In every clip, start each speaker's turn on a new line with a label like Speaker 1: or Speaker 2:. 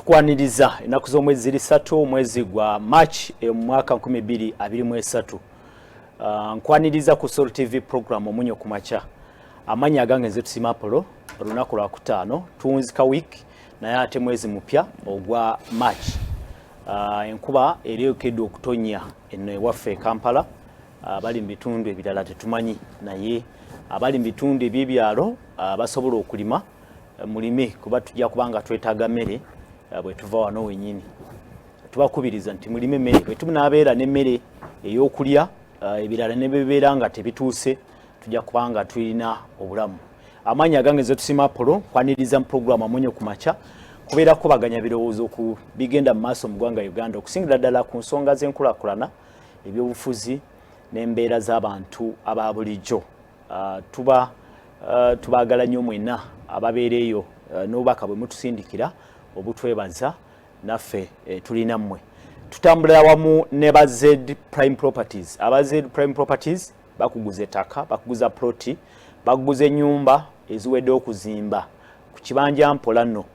Speaker 1: Tukwaniriza ennaku z'omwezi ziri 3, omwezi gwa March mu mwaka 2023. Nkwaniriza ku Salt TV program Omunyo ku Makya. Amannya agange nze Tusiima Apollo. Olunaku lwakutaano, tuwunzika week, naye ate mwezi mupya ogwa March. Enkuba ereekedde okutonnya eno ewaffe e Kampala. Abali mu bitundu ebirala tetumanyi, naye abali mu bitundu ebyebyalo basobola okulima, mulime, kuba tujja kubanga twetaaga mmere. Bwe tuva wano wenyini tubakubiriza nti mulime emmere. Bwe tunaabeera n'emmere ey'okulya, ebirala ne bibeera nga tebituuse, tujja kubanga tulina obulamu. Amaanyi agange nze Tusiima Apollo, kwaniriza mu puroguramu Amunyo ku Makya. Kubeera kubaganya birowoozo ku bigenda mu maaso mu ggwanga Uganda, okusingira ddala ku nsonga z'enkulaakulana, ebyobufuzi n'embeera z'abantu aba bulijjo. Tuba tubaagala nnyo mwenna ababeera eyo n'obubaka bwe mutusindikira obutwebaza, naffe tulina mmwe. Tutambulira wamu ne ba Z Prime Properties. Aba Z Prime Properties bakuguza ettaka, bakuguza ploti, bakuguza ennyumba eziwedde okuzimba ku kibanja mpola nno.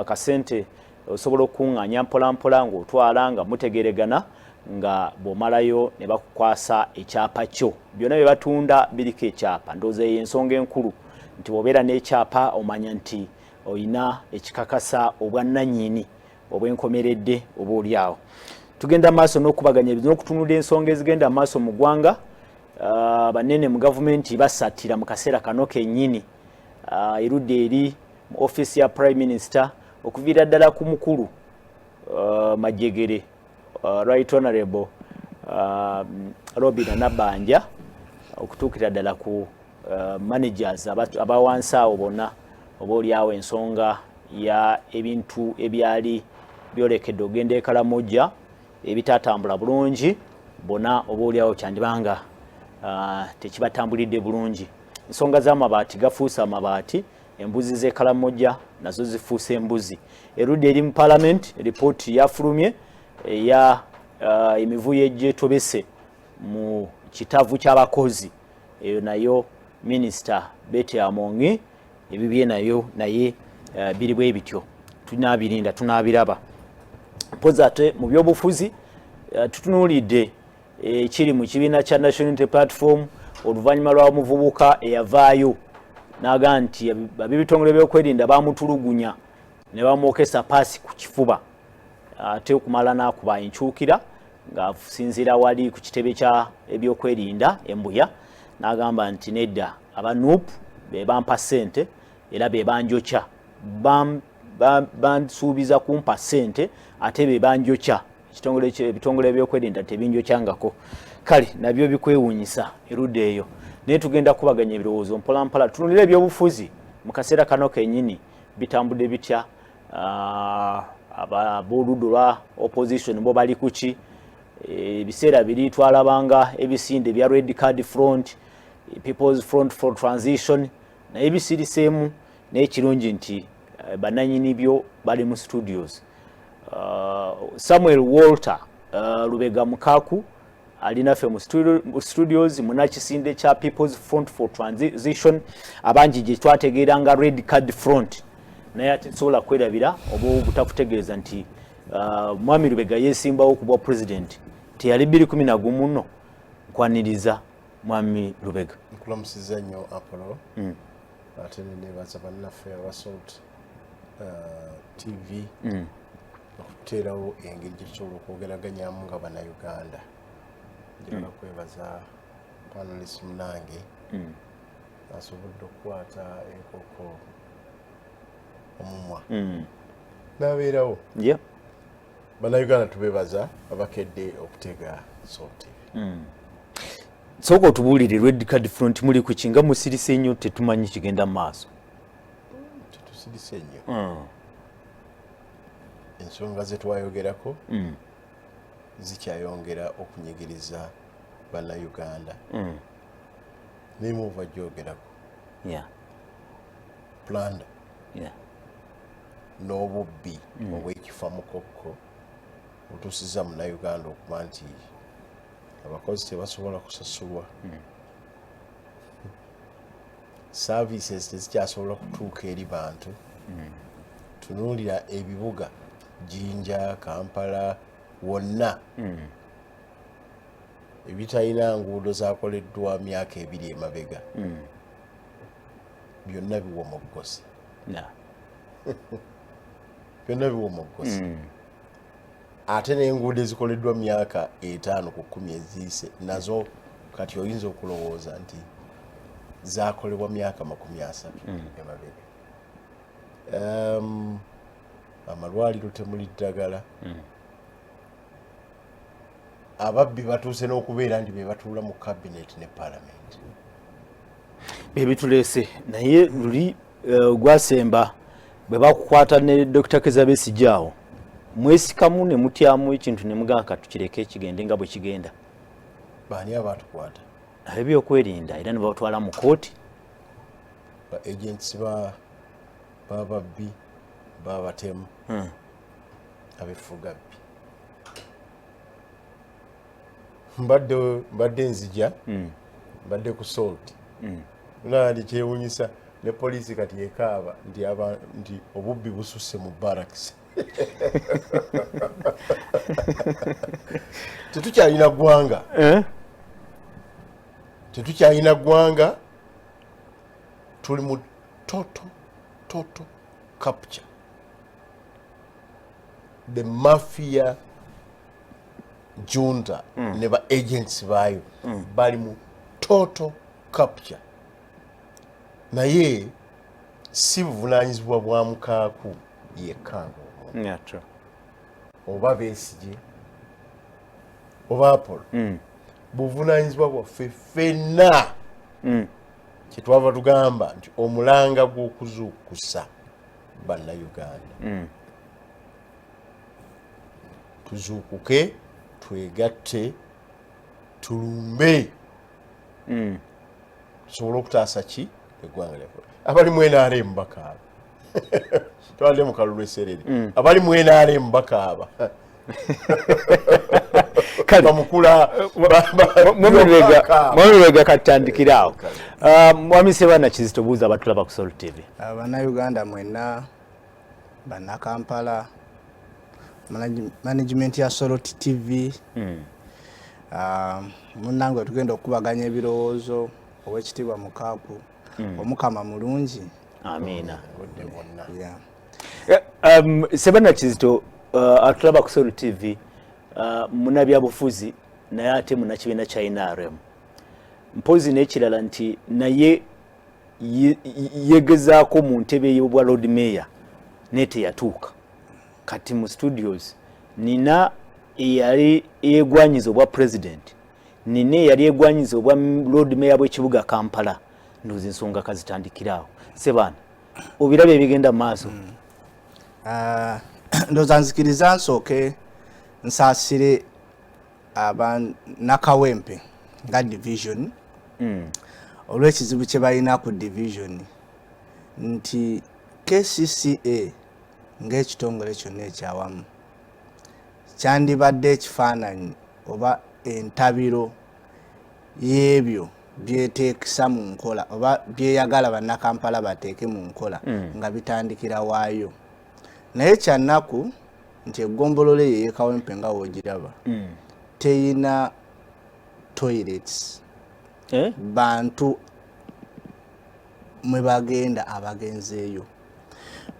Speaker 1: Kasente osobola okukuŋŋaanya mpola mpola ng'otwala nga mutegeregana, nga bw'omalayo ne bakukwasa ekyapa kyo. Byonna bye batunda biriko ekyapa. Ndowooza eyo ensonga enkulu, nti bw'obeera n'ekyapa omanya nti oyina ekikakasa obwannannyini obwenkomeredde oba oliawo. Tugenda maaso n'okubaganya n'okutunula ensonga ezigenda maaso mu ggwanga. Banene mu gavumenti basattira mu kaseera kano kennyini erudda eri mu ofiisi ya Prime Minister, okuviira ddala ku mukulu Majegere, Right Honorable Robina Nabanja, okutuukira ddala ku managers abawansi awo bonna. Oba oliawo ensonga ya ebintu ebyali byolekedde ogenda e Karamoja ebitatambula bulungi, bonna oba oliawo kyandibanga tekibatambulidde bulungi. Ensonga z'amabaati gafuuse amabaati, embuzi z'e Karamoja nazo zifuuse embuzi. Erudda eri mu parliament, ripooti yafulumye eya emivuyo egyetobese mu kitavu ky'abakozi. Eyo nayo Minisita Betty Amongi ebibye nayo naye biri bwe bityo, tunabirinda tunabiraba. Mpozi ate mu byobufuzi, tutunuulidde ekiri mu kibiina kya National Unity Platform oluvannyuma lwa muvubuka eyavaayo n'agamba nti ab'ebitongole byokwerinda bamutulugunya ne bamwokesa paasi ku kifuba, ate okumala n'akuba enkyukira ng'asinziira wali ku kitebe kya ebyokwerinda Embuya, n'agamba nti nedda, aba NUP be bampa ssente era be banjokya, bansuubiza kumpa ssente ate be banjokya, ebitongole ebyokwerinda tebinjokyangako. Kale nabyo bikwewuunyisa erudda eyo, naye tugenda kubaganya ebirowoozo mpolampola. Tunulire ebyobufuzi mu kaseera kano kenyini bitambudde bitya? Abooludda olwa opposition bo bali kuki? Ebiseera biri twalabanga ebisinde bya Red Card Front, People's Front for Transition, naye bisiriseemu. Naye kirungi nti bannanyini byo bali mu studios. Samuel Walter Lubega Mukaku ali naffe mu studios, munakisinde kya People's Front for Transition, abangi gye twategeera nga Red Card Front. Naye ate nsobola kwerabira oba obutakutegeeza nti Mwami Lubega yeesimbawo ku bwa president teyali 211 nno. Nkwaniriza, Mwami Lubega.
Speaker 2: Nkulamusiza nnyo, Apollo. Ate nenebaza bannaffe aba Salt TV okuteerawo engeri gye tusobola okwogeraganyamu nga Bannayuganda. Njagala kwebaza panelist munange asobodde okukwata enkoko omumwa n'abeerawo. Bannayuganda tubebaza abakedde okutega Salt TV.
Speaker 1: Sooka otubuulire, Red Card Front muli ku ki nga musirise nnyo, tetumanyi kigenda mu maaso?
Speaker 2: Tetusirise nnyo. Ensonga ze twayogerako zikyayongera okunyigiriza Bannayuganda, naye muva gyogerako plunder n'obubbi obw'ekifa mukokko otuusiza Munnayuganda okuba nti abakozi tebasobola kusasulwa, services tezikyasobola kutuuka eri bantu. Tunuulira ebibuga. Jinja, Kampala wonna ebitalina nguudo zakoleddwa myaka 2 emabega byonna biwomoggose. Byonna biwomoggose. Ate n'enguudo ezikoleddwa myaka 5 ku 10 eziyise nazo kati oyinza okulowooza nti zakolebwa myaka 30 emabega. Amalwaliro temuli ddagala. Ababbi batuuse n'okubeera nti be batuula mu cabinet ne parliament.
Speaker 1: Bebituleese naye luli gwasemba bwe bakukwata ne Dr. Kizza Besigye awo mwesikamu ne mutyamu ekintu ne mugamba katukireke kigende nga bwe kigenda.
Speaker 2: Baani abatukwata?
Speaker 1: Ab'ebyokwerinda era ne babatwala mu kooti.
Speaker 2: Ba agents bababbi babatemu abefugabbi. Mbadde nzija mbadde ku Salt. Nandi kyewunyisa ne poliisi kati ekaaba nti obubbi bususse mu barracks. Tetukyalina ggwanga. Tetukyalina ggwanga, tuli mu total capture. The mafia junta ne ba agents baayo bali mu total capture. Naye si buvunaanyizibwa bwa Mukaaku yekka ng'omuntu oba Besigye oba Apollo. Buvunaanyizibwa bwaffe ffenna. Kyetwava tugamba nti omulanga gw'okuzuukusa Bannayuganda. Tuzuukuke, twegatte, tulumbe. Tusobole okutaasa ki eggwanga lyaffe. Abali mu NRM bakaaba. Twalidde mu kalulu eserere. Abali mu NRM bakaaba. Bamukula
Speaker 1: Mwami katandikira awo. Mwami Ssebaana Kizito, buuza abatulaba ku Salt TV.
Speaker 3: Bannayuganda mwenna, Bannakampala, management ya Salt TV, munnange tugenda okukubaganya ebirowoozo ow'ekitiibwa Mukaaku. Omukama mulungi.
Speaker 1: Amiina. Ssebaana Kizito atulaba ku Salt TV, munnabyabufuzi naye ate munnakibiina kya NRM. Mpozi n'ekirala nti naye yegezaako mu ntebe y'obwa Lord Mayor naye teyatuuka. Kati mu studios nina eyali egwanyiza obwa president, nina eyali egwanyiza obwa Lord Mayor bw'ekibuga Kampala. Ndowooza ensonga kazitandikira awo. Ssebaana, obirabye ebigenda mu maaso?
Speaker 3: Ndowooza nzikiriza nsooke nsaasire Abannakawempe nga division olw'ekizibu kye balina ku division nti KCCA ng'ekitongole kyonna ekyawamu kyandibadde ekifaananyi oba entabiro y'ebyo byeteekesa mu nkola oba byeyagala Bannakampala bateeke mu nkola nga bitandikira waayo. Naye kyannaku nti eggombolola eyo ey'Ekawempe nga w'ogiraba teyina toilets. Bantu mwe bagenda abagenzeeyo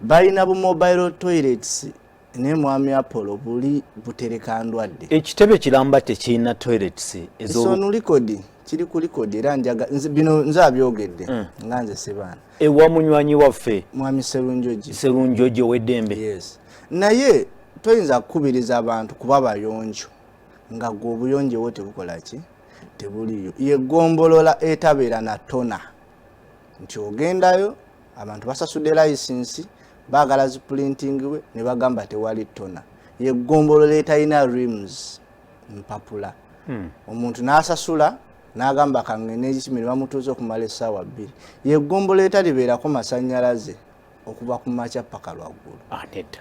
Speaker 3: balina bu mobile toilets, naye mwami Apollo buli butereka ndwadde.
Speaker 1: Ekitebe kiramba tekirina toilets?
Speaker 3: It's on record, kiri ku record era njaga bino nze abyogedde nga nze Ssebaana.
Speaker 1: Ewa munywanyi waffe
Speaker 3: Mwami Serunjogi.
Speaker 1: Serunjogi ow'eddembe.
Speaker 3: Yes, naye toyinza kukubiriza abantu kuba bayonjo nga gwe obuyonjo bwo tebukola ki, tebuliyo. Yegombolola etabeera na toner nti ogendayo abantu basasudde license baagala zipulintingibwe ne bagamba tewali toner. Yegombolola etalina reams mpapula. Omuntu n'asasula n'agamba kangende ekikimi ne bamutuuza okumala essaawa 2. Yegombolola etalibeerako masannyalaze okuva ku makya paka lwaggulu.
Speaker 1: Nedda,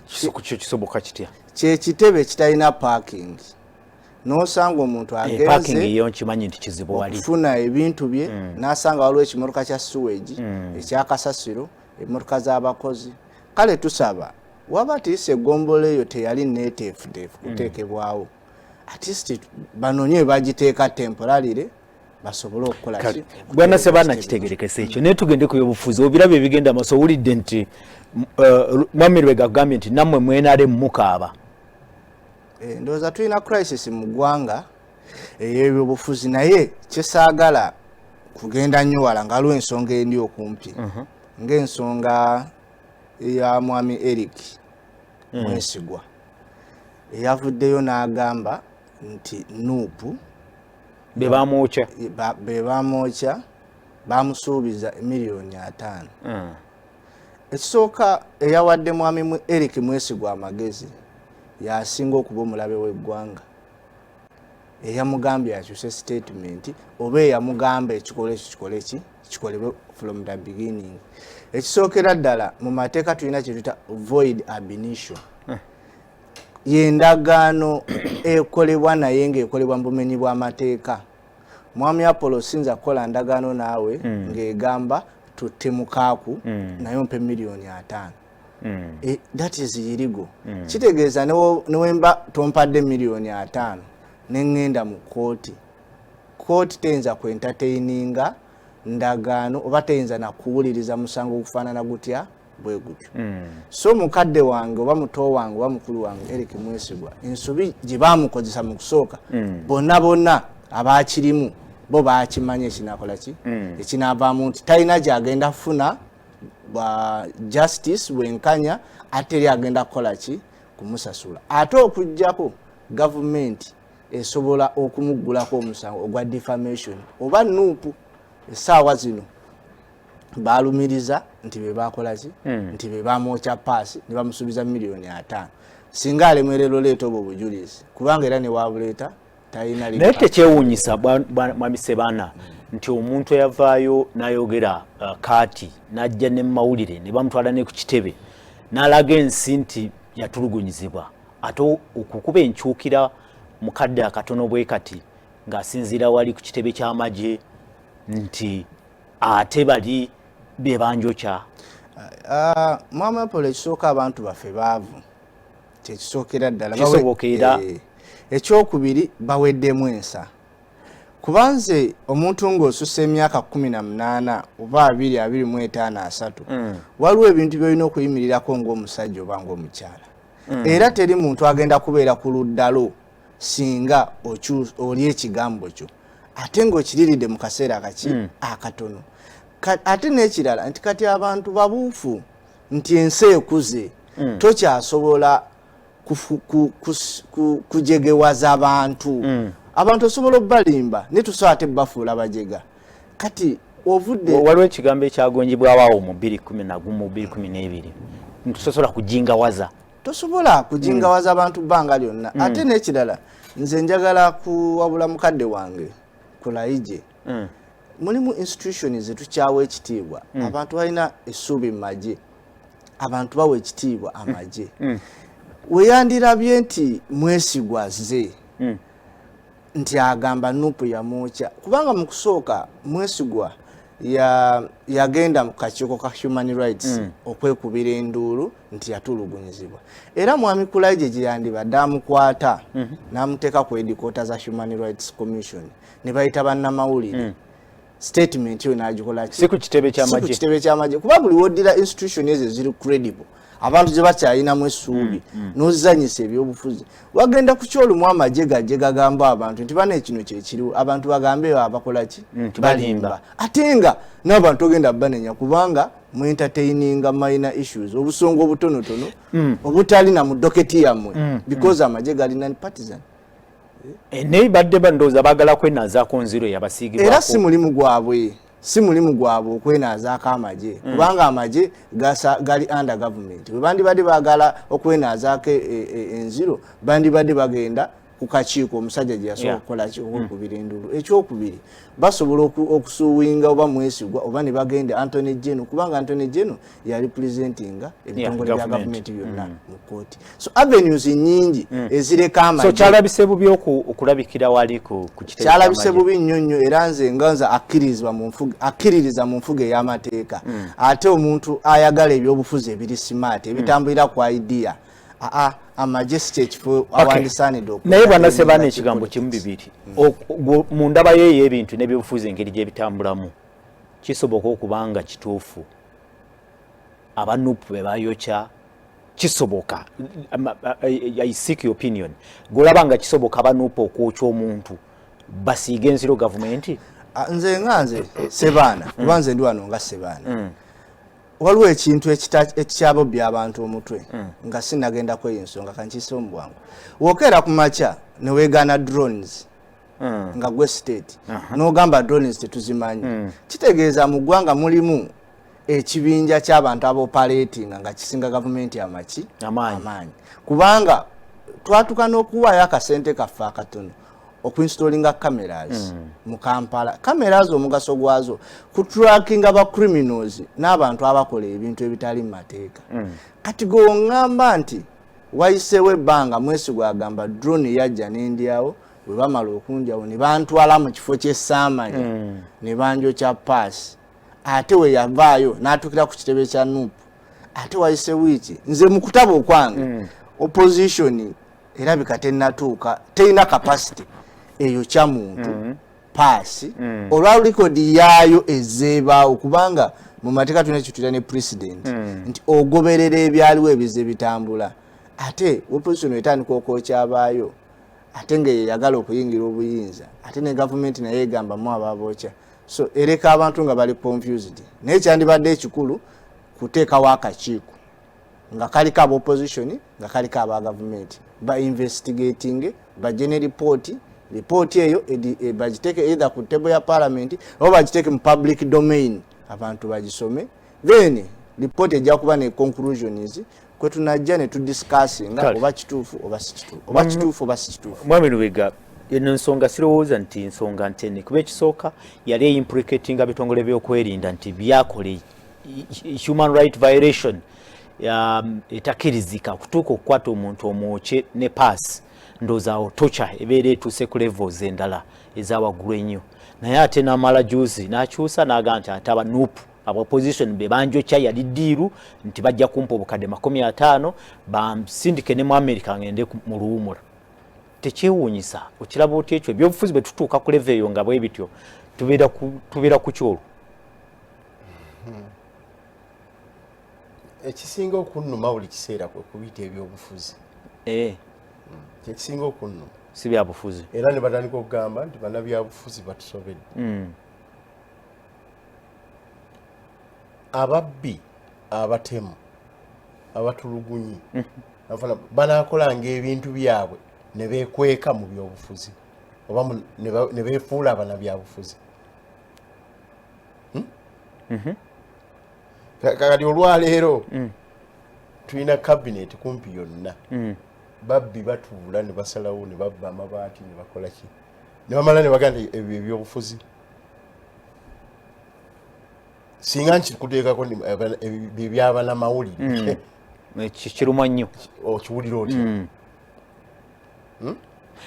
Speaker 1: kyo kisoboka kitya?
Speaker 3: Kyekitebe ekitalina parking n'osanga omuntu
Speaker 1: agenze yo nkimanyi nti kizibu wali
Speaker 3: okufuna ebintu bye n'asanga waliwo ekimotoka kya sewage, ekyakasasiro, emmotoka z'abakozi. Kale tusaba Waba tiisa egombolola eyo teyali neeteefuteefu kuteekebwawo, at least banoonye bagiteeka temporarily basobole okukola ki?
Speaker 1: Bwana Sebaana, kitegerekese ekyo, naye tugende ku byobufuzi. Obiraba ebigenda maaso, owulidde nti Mwami Lubega agambye nti nammwe mwenale mukaaba.
Speaker 3: Ndowooza tulina crisis mu ggwanga ey'ebyobufuzi, naye kyesaagala kugenda nnyo wala nga waliwo ensonga endi okumpi, ng'ensonga ya mwami Eric Mwesigwa eyavuddeyo n'agamba nti NUP
Speaker 1: be bamwokya.
Speaker 3: Be bamwokya, bamusuubiza 5 miliyoni. Ekisooka, eyawadde mwami Eric Mwesigwa amagezi yasinga okuba omulabe w'eggwanga. Eyamugambye akyuse statement oba eyamugamba ekikolwa ekyo kikole ki, kikolebwe from the beginning. Ekisookera ddala, mu mateeka tulina kyetuyita void ab initio. Yendagaano ekolebwa naye ng'ekolebwa mu bumenyi bw'amateeka. Mwami Apollo, sinza kukola ndagaano naawe ng'egamba tutte mukaaku naye ompe 5 miliyoni. That is illegal. Kitegeeza newemba tompadde 5 miliyoni neŋŋenda mu kooti, kooti teyinza kwentertaininga ndagaano oba teyinza nakuwuliriza musango ogufaanana gutya bwe gutyo. So mukadde wange oba muto wange oba mukulu wange Eric Mwesigwa, ensobi gye bamukozesa mu kusooka, bonna bonna abakirimu bo bakimanya ekinakola ki, ekinaavaamu nti talina gyagenda kufuna bwa justice bwenkanya, ate eri agenda kukola ki, kumusasula. Ate okugjako gavumenti esobola okumuggulako omusango ogwa defamation oba NUP essaawa zino balumiriza nti bebakola ki, nti bebamwokya paasi ne bamusuubiza 5 miliyoni. Singa alemererwa oleeta obwo obujulizi, kubanga era newabuleeta talina.
Speaker 1: Naye tekyewuunyisa, mwami Sebaana, nti omuntu eyavaayo n'ayogera kaati n'ajja ne mawulire ne bamutwala ne ku kitebe n'alaga ensi nti yatulugunyizibwa, ate okukuba enkyukira mu kadde akatono bwe kati ng'asinziira wali ku kitebe ky'amagye nti ate bali be banjokya?
Speaker 3: Mwami Apollo, ekisooka, abantu baffe baavu, kyekisookera ddala.
Speaker 1: Kisoboka era.
Speaker 3: Ekyokubiri, baweddemu ensa, kubanze omuntu ng'osusa emyaka 18 oba 20, 25, 30, waliwo ebintu byolina okuyimirirako ng'omusajja oba ng'omukyala. Era teri muntu agenda kubeera ku ludda lwo singa oli ekigambo kyo ate ng'okiriridde mu kaseera kaki akatono. Ate n'ekirala nti kati abantu babuufu nti ensi ekuze, tokyasobola kujegewaza bantu. Abantu osobola obbalimba naye tosobola ate bafuula bajega. Kati ovudde
Speaker 1: Waliwo ekigambo ekyagonjebwawo awo mu 211, 212 nti tosobola kujingawaza.
Speaker 3: Tosobola kujingawaza abantu bbanga lyonna. Ate n'ekirala, nze njagala kuwabula mukadde wange Kulayigye. Mulimu institution zetukyawa ekitiibwa. Abantu balina essuubi mu magye, abantu bawa ekitiibwa amagye. Weyandirabye nti Mwesigwa azze nti agamba NUP yamwokya, kubanga mu kusooka Mwesigwa yagenda mu kakiiko ka human rights okwekubira enduulu nti yatulugunyizibwa. Era mwami Kulayigye gye yandibadde amukwata n'amuteeka ku headquarter za Human Rights Commission ne bayita bannamawulire, statement yo n'agikola ki?
Speaker 1: Si ku kitebe
Speaker 3: Si ku
Speaker 1: ky'amagye.
Speaker 3: kitebe ky'amagye, kuba buli woddira institution ezo eziri credible, abantu gye bakyalinamu essuubi, n'ozanyisa ebyobufuzi, wagenda ku kyolumu amagye gajje gagamba abantu nti bana ekino kyekiriwo, abantu bagambe abakola ki?
Speaker 1: Nti balimba.
Speaker 3: Ate nga n'abantu ogenda banenya kubanga mu entertaininga minor issues, obusonga obutonotono obutali na mu docket yammwe, because amagye gali non partisan.
Speaker 1: Naye badde bandowooza baagala kwenaazaako nziro yabasiigibwako.
Speaker 3: Era si mulimu gwabwe, si mulimu gwabwe okwenaazaako amagye, kubanga amagye gali under government. Bwe bandibadde baagala okwenaazaako enziro, bandibadde bagenda ku kakiiko omusajja gye yasobola okukola ki, okukubira endulu. Ekyokubiri, basobola okusuwinga oba Mwesigwa oba ne bagenda Attorney General, kubanga Attorney General yali presentinga ebitongole bya gavumenti byonna mu kooti. So avenues nyingi ezireka amagye.
Speaker 1: So kyalabise bubi okulabikira wali ku kitebe?
Speaker 3: Kyalabise bubi nnyo nnyo, era nze nga nze akkiririza mu nfuga ey'amateeka, ate omuntu ayagala ebyobufuzi ebiri smart, ebitambulira ku idea, aa amagye si kyekifo awandisaanidde.
Speaker 1: Naye bwana Sebaana, ekigambo kimu bibiri, mu ndaba ye ey'ebintu n'ebyobufuzi engeri gyebitambulamu, kisoboka okuba nga kituufu aba NUP be bayokya? Kisoboka? I seek your opinion. Golaba nga kisoboka aba NUP okwokya omuntu basiiga enziro gavumenti?
Speaker 3: Nze nga nze Sebaana, kuba nze ndi wano nga Sebaana, waliwo ekintu ekikyabobbya abantu omutwe nga sinagenda kweyo ensonga, kankiisewo mu bwangu. Wokeera ku makya neweegaana drones nga gwe state, n'ogamba drones tetuzimanyi, kitegeeza mu ggwanga mulimu ekibinja ky'abantu abaoperatinga nga kisinga gavumenti amaki amaanyi, kubanga twatuka n'okuwaayo akasente kaffe akatono okuinstallinga cameras mu Kampala. Cameras omugaso gwazo kutrackinga ba criminals n'abantu abakola ebintu ebitali mu mateeka. Kati gweoŋŋamba nti wayiseewo ebbanga, Mwesigwa agamba drone yajja n'endyawo, bwe bamala okundyawo ne bantwala mu kifo ky'essaamanya ne banjokya paasi, ate we yavaayo n'atuukira ku kitebe kya NUP, ate wayise wiiki. Nze mu kutaba okwange, opposition erabika tennatuuka, terina capacity eyo kya muntu paasi olwa record yaayo ezeebaawo, kubanga mu mateeka tulina kyetuyita ne precedent, nti ogoberera ebyaliwo ebize bitambula. Ate opposition etandika okwokyabaayo, ate nga yeyagala okuyingira obuyinza, ate ne gavumenti naye egambamu ababookya, so ereka abantu nga bali confused. Naye kyandibadde ekikulu kuteekawo akakiiko nga kaliko aba opposition, nga kaliko aba gavumenti, ba investigating, bajje ne ripooti. Ripooti eyo bagiteeke either ku table ya parliament oba bagiteeke mu public domain, abantu bagisome. Then ripooti ejja kuba ne conclusions kwe tunajja ne tudiscussinga oba kituufu oba si kituufu, oba kituufu oba si kituufu.
Speaker 1: Mwami Lubega, eno ensonga sirowooza nti nsonga ntene, kuba ekisooka yali eimplicatinga bitongole byokwerinda nti byakola human right violation etakkirizika okutuuka okukwata omuntu omwokye ne pass. Ndowooza awo torture ebeera etuuse ku levels endala ezawaggulu ennyo. Naye ate n'amala juzi n'akyusa n'agamba nti ate aba NUP, aba opposition be banjokya, yali deal nti bajja kumpa obukadde 50 bansindike ne mu America ngende mu luwumula. Tekyewuunyisa? Okiraba otya ekyo? Ebyobufuzi bwe tutuuka ku level eyo nga bwe bityo, tubeera ku kyolwo.
Speaker 2: Ekisinga okunnuma buli kiseera kwe kubiyita ebyobufuzi. Kyekisinga okunnuma.
Speaker 1: Si byabufuzi.
Speaker 2: Era ne batandika okugamba nti bannabyabufuzi batusobedde. Ababbi, abatemu, abatulugunyi banaakolanga ebintu byabwe ne beekweka mu byobufuzi oba ne beefuula abanabyabufuzi. Hmm? Kati olwaleero tulina cabinet kumpi yonna babbi, batuula ne basalawo ne babba amabaati ne bakola ki ne bamala ne bagamba nti ebyo ebyobufuzi. Singa nkikuteekako byebyabanamawulire.
Speaker 1: Kiruma nnyo.
Speaker 2: Okiwulira otya?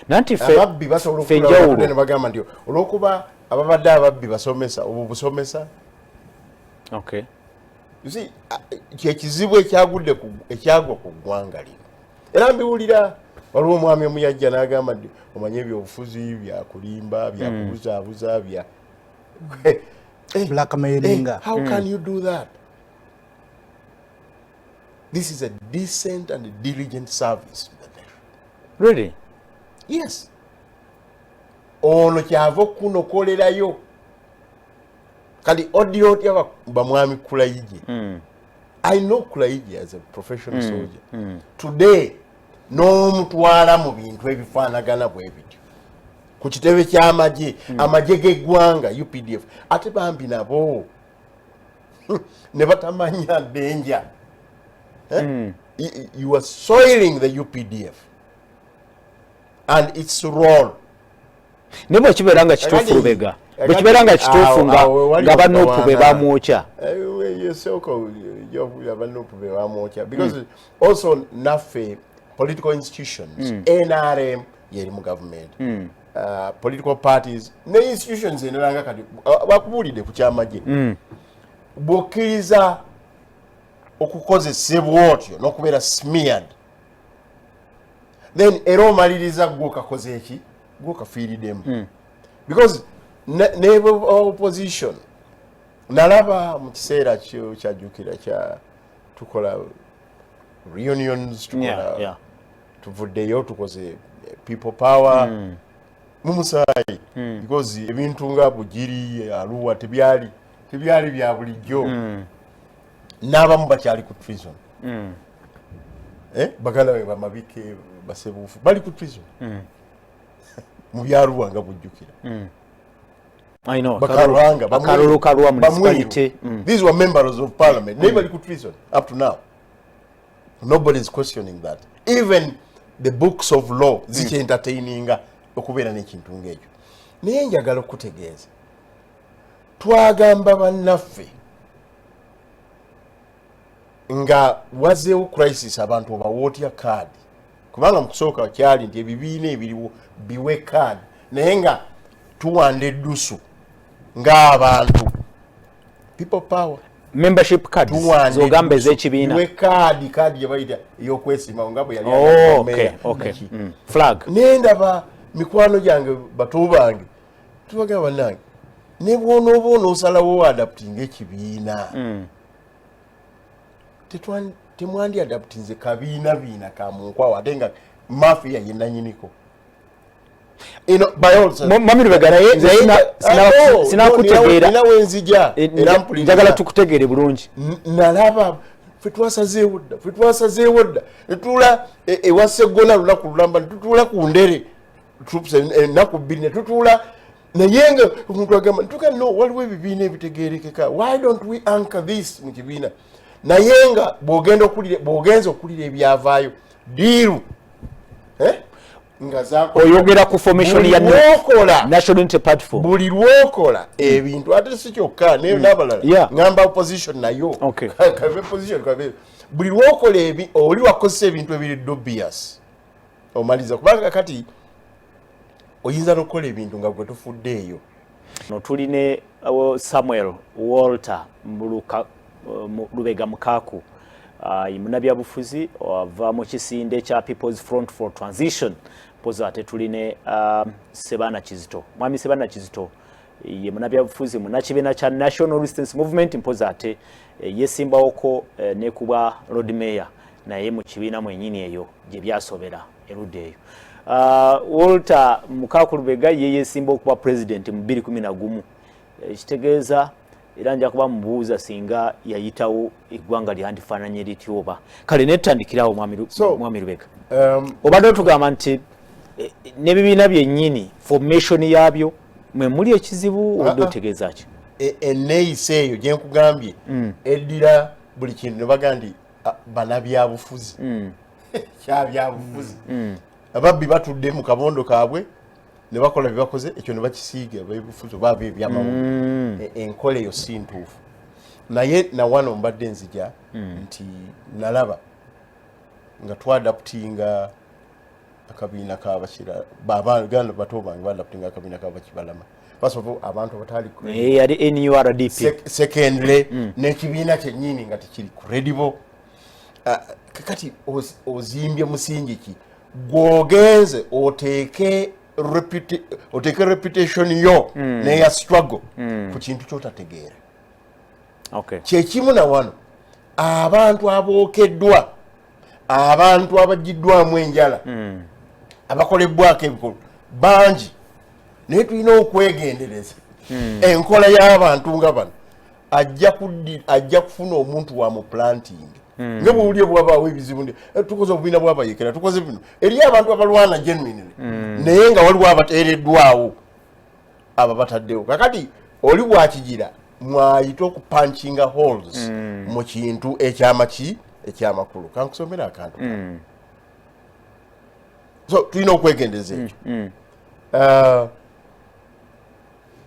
Speaker 1: Nanti ffe
Speaker 2: Ababbi basobola
Speaker 1: ffe
Speaker 2: okutuula
Speaker 1: njawulo.
Speaker 2: ne bagamba nti olwokuba ababadde ababbi basomesa, obwo busomesa. You see, kyekizibu ekyagwa ku ggwanga lino. Era mbiwulira, waliwo omwami omu yajja n'agamba nti omanye ebyobufuzi byakulimba, byakubuzaabuza, bya
Speaker 3: Blackmailinga.
Speaker 2: How can you do that? This is a decent and diligent service to the nation.
Speaker 1: Really?
Speaker 2: Yes. Ono kyava okunokolerayo kati audio otya bamwami Kulayije. I know Kulayije as a professional soldier. Today n'omutwala mu bintu ebifaanagana bwe bityo ku kitebe ky'amagye, amagye g'eggwanga UPDF, ate bambi nabo ne batamanya danger. Eh? You are soiling the UPDF. And its role.
Speaker 1: Naye bwekibeera nga kituufu, Lubega, bwekibeera nga kituufu nga ba NUP be bamwokya.
Speaker 2: Yesooka aba NUP be bamwokya, because also naffe political institutions, NRM yeri mu government, political parties ne institutions endala, nga kati bakubuulidde ku kyamagye, bw'okkiriza okukozesebwa otyo n'okubeera smeared, then era omaliriza gwe okakoze eki, gwe okafiiriddemu, because ne opposition nalaba mu kiseera kyo kyajjukira kya tukola reunions, tukola, tuvuddeyo tukoze People Power mu musaayi, because ebintu nga Bugiri, Arua tebyali bya bulijjo. N'abamu bakyali ku treason. Eh, baganda be bamabike basebuufu bali ku treason mu byaruwa nga bujjukira.
Speaker 1: I know.
Speaker 2: Bakalwanga,
Speaker 1: akalulu kalwa municipality.
Speaker 2: These were members of parliament, naye bali ku treason up to now. Nobody is questioning that. Even the books of law zikyentertaininga okubeera n'ekintu ng'ekyo. Naye njagala okutegeeza, twagamba bannaffe nga wazeewo crisis, abantu obawa otya kaadi? Kubanga mu kusooka kyali nti ebibiina ebiriwo biwe kaadi, naye nga tuwanda eddusu ng'abantu People Power.
Speaker 1: Membership cards.
Speaker 2: Tuwanda
Speaker 1: zogamba
Speaker 2: eddusu.
Speaker 1: Ez'ekibiina.
Speaker 2: Biwe kaadi, kaadi gye bayita ey'okwesimawo nga bwe yali
Speaker 1: Oh, okay,
Speaker 2: mayor.
Speaker 1: okay. Flag.
Speaker 2: Nendaba mikwano gyange, bato bange, tubagamba, bannange, ne bwonooba onoosalawo adaptinga ekibiina, temwandi adaptinze kabiina biina ka munkwawa, ate nga mafia yenanyiniko. Eno by all sense.
Speaker 1: Mwami Lubega, naye
Speaker 2: Nze
Speaker 1: naye
Speaker 2: Ah, no,
Speaker 1: sinakutegeera.
Speaker 2: nina wenzija
Speaker 1: Eh,
Speaker 2: era mpuliriza.
Speaker 1: Njagala tukutegeere bulungi.
Speaker 2: Nalaba ffe twasazeewo dda, ffe twasazeewo dda, netuula ewa Seggona lunaku lulamba, netutuula ku Ndere troops ennaku 2 netutuula, naye nga omuntu agamba ntuka no, waliwo ebibiina ebitegerekeka, why don't we anchor this mu kibiina? Naye nga bw'ogenda okulira, bw'ogenza okulira ebyavaayo deal, eh? Nga zakola.
Speaker 1: Oyogera ku formation
Speaker 2: Buli
Speaker 1: ya
Speaker 2: lwokola
Speaker 1: National Unity Platform.
Speaker 2: Buli lwokola ebintu, ate si kyokka n'abalala, ŋŋamba opposition nayo. Kabe position, kabe buli lwokola ebi, oli wakozesa ebintu ebiri dubious, omaliza, kubanga kati oyinza n'okukola ebintu nga gwe tufuddeeyo.
Speaker 1: No, tuline Samuel Walter Mbuluka, Lubega Mukaku, munnabyabufuzi ava mu kisinde kya People's Front for Transition. Mpozi ate tuline Sebana Kizito. Mwami Sebana Kizito ye munnabyabufuzi munnakibiina kya National Resistance Movement, mpozi ate yesimbawoko ne kuba Lord Mayor, naye mu kibiina mwennyini eyo gye byasobera erudda eyo. Walter Mukaku Lubega ye yesimba okuba president mu 2011, ekitegeeza era nja kuba mubuuza singa yayitawo eggwanga lyandifaananye litya oba kale. Netutandikirawo, mwami Lubega, obadde otugamba nti n'ebibiina byennyini formation yaabyo mwe muli ekizibu, obadde otegeeza ki?
Speaker 2: Enneeyisa eyo gye nkugambye eddira buli kintu ne bagaa nti banabyabufuzi, kyabyabufuzi. Ababbi batudde mu kabondo kaabwe ne bakola bye bakoze, ekyo ne bakisiiga ebyobufuzi oba aba ebyamawulire. Enkola eyo si ntuufu. Naye nawano mbadde nzija nti nalaba nga twadaptinga akabiina kabakira, baganda bato bange badaptinga akabiina kabakibalama. First of all, abantu abatali
Speaker 1: Yali NURDP.
Speaker 2: Secondly, n'ekibiina kyennyini nga tekiri credible. Kakati ozimbye musingi ki gw'ogenze oteeke reputation yo neya struggle ku kintu kyotategeera? Kyekimu na wano, abantu abookeddwa, abantu abagiddwamu enjala, abakolebwako ebikolwa bangi, naye tulina okwegendereza enkola y'abantu nga bano. Ajja kufuna omuntu wa mu planting nga bwowulire bwabaawo ebizibu ndi tukoze obubiina bwabayekera, tukoze bino, eriyo abantu abalwana genuinely, naye nga waliwo abateereddwawo aba bataddewo. Kakati oli bwakigira mwayite okupunchinga holes mu kintu ekyamakulu. Kankusomera akantu. So tulina okwegendereza ekyo.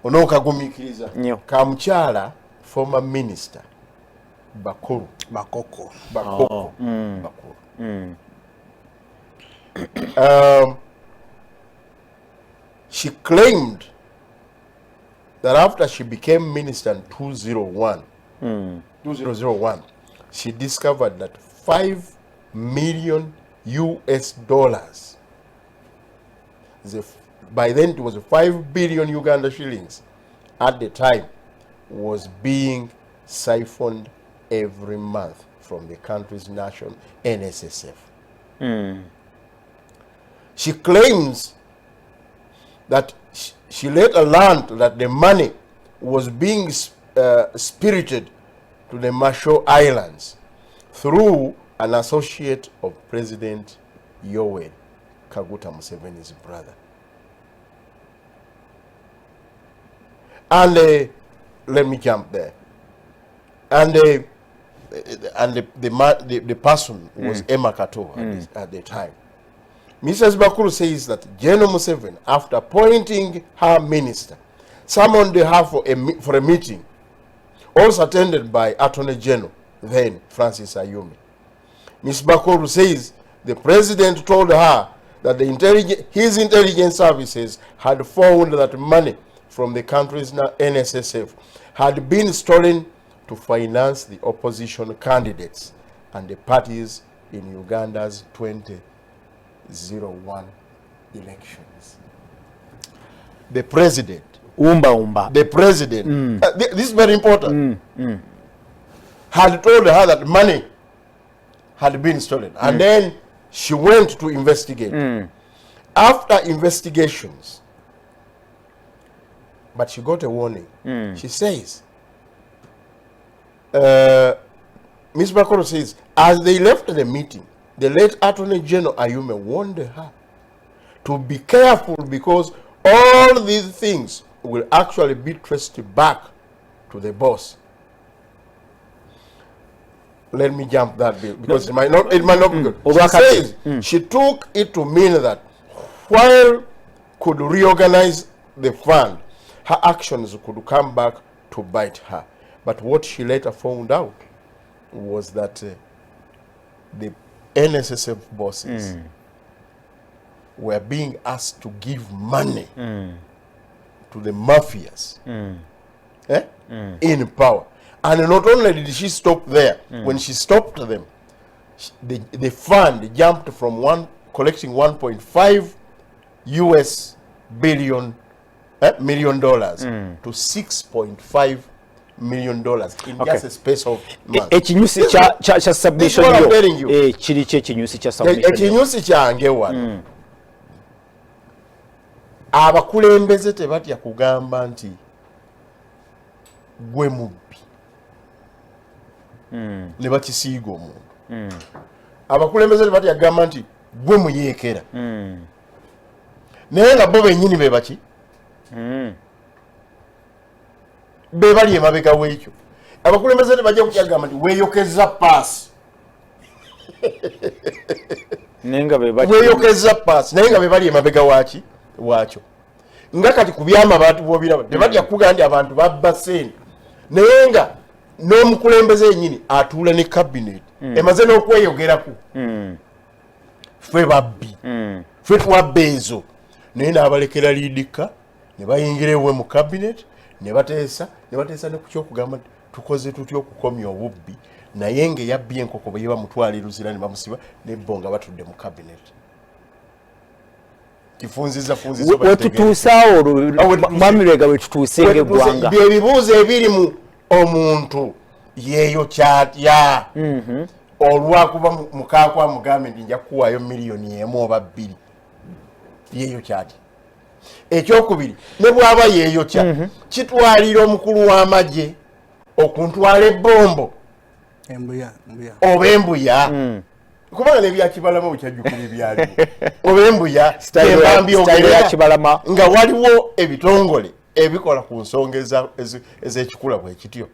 Speaker 2: Onookagumiikiriza
Speaker 1: Nnyo.
Speaker 2: ka mukyala former minister Bakulu.
Speaker 3: Bakoko.
Speaker 2: Bakoko. Bakulu. She claimed that after she became minister in 2001, she discovered that $5 million US dollars, by then it was 5 billion Uganda shillings at the time, was being siphoned every month from the country's national NSSF. She claims that she later learned that the money was being spirited to the Marshall Islands through an associate of President Yoweri Kaguta Museveni's brother. And let me jump there. And the person was Emma Kato at the time. Mrs. Bakuru says that General Museveni, after appointing her minister, summoned her for a meeting, also attended by Attorney General, then Francis Ayume. Ms. Bakuru says the president told her that his intelligence services had found that money from the country's NSSF had been stolen to finance the opposition candidates and the parties in Uganda's 2001 elections. The president.
Speaker 1: Umba umba.
Speaker 2: The president, this is very important, had told her that money had been stolen. And then she went to investigate. After investigations, but she got a warning. She says, Ms. Bakoro says, as they left the meeting, the late Attorney General Ayume warned her to be careful because all these things will actually be traced back to the boss. Let me jump that bit because it might not be good. She says she took it to mean that while could reorganize the fund, her actions could come back to bite her. But what she later found out was that the NSSF bosses were being asked to give money to the mafias in power. And not only did she stop there, when she stopped them, the fund jumped from collecting 1.5 US billion million dollars to 6.5 million dollars in just a space of months.
Speaker 1: Ekinyusi cha submission yo. Kiri che ekinyusi cha submission.
Speaker 2: Ekinyusi kyange wano. Abakulembeze tebatya kugamba nti gwe mubbi. Ne bakisiiga omuntu. Abakulembeze tebatya kugamba nti gwe muyeekera. Naye nga bo bennyini be baki? Be bali emabega w'ekyo. Abakulembeze tebajja kugamba nti weeyokezza paasi. Weeyokezza paasi naye nga be bali emabega waaki? Waakyo. Nga kati ku by'amabaati bw'obiraba tebatya kugamba nti abantu babba ssente. Naye nga n'omukulembeze yennyini atuula ne cabinet emaze n'okweyogerako. Ffe babbi. Ffe twabba ezo. Naye n'abalekera liidika ne bayingira ewe mu cabinet ne bateesa ne ku ky'okugamba nti tukoze tutya okukomya obubbi, naye ng'eyabbye enkoko bwe bamutwala e Luzira ne bamusiba ne bo nga batudde mu cabinet. Kifunziza funziza
Speaker 1: wetutuusaawo olwo Mwami Lwega wetutuuse ng'eggwanga.
Speaker 2: Ebibuuzo ebiri mu omuntu yeeyo kyatya olwakuba mukaakwa mugambe nti nja kukuwaayo miliyoni 1 oba 2 yeeyo kyatya. Ekyokubiri ne bw'aba yeeyokya kitwalira omukulu w'amagye okuntwala ebbombo oba embuya. Kubanga n'ebyakibalama bukyajjukira ebyaliwo oba embuya nga waliwo ebitongole ebikola ku nsonga ez'ekikula bwe kityo.